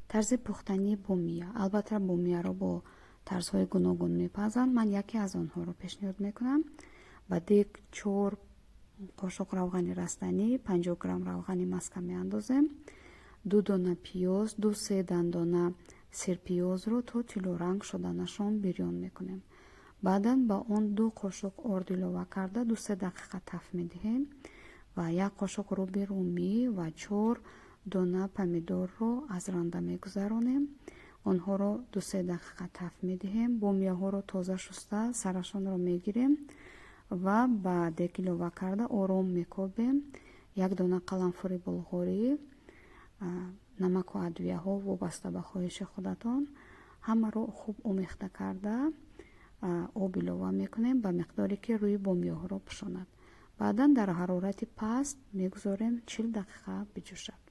Тарзи пухтани бомия. Албатта, бомияро бо тарзҳои гуногун мепазанд. Ман яке аз онҳоро пешниҳод мекунам. Ба дег 4 қошуқ равғани растанӣ, 50 грамм равғани маска меандозем. Ду дона пиёз, ду се дандона сирпиёзро то тиллоранг шуданашон бирён мекунем. Баъдан ба он 2 қошуқ орд илова карда, 2-3 дақиқа таф медиҳем ва як қошуқ руби румӣ ва чор дона помидорро аз ранда мегузаронем. Онҳоро 2-3 дақиқа таф медиҳем. Бомияҳоро тоза шуста, сарашонро мегирем ва ба дег илова карда, ором мекобем. Як дона қаламфури булғорӣ, намаку адвияҳо вобаста ба хоҳиши худатон, ҳамаро хуб омехта карда, об илова мекунем ба миқдоре, ки рӯи бомияҳоро пӯшонад. Баъдан дар ҳарорати паст мегузорем, 40 дақиқа биҷӯшад.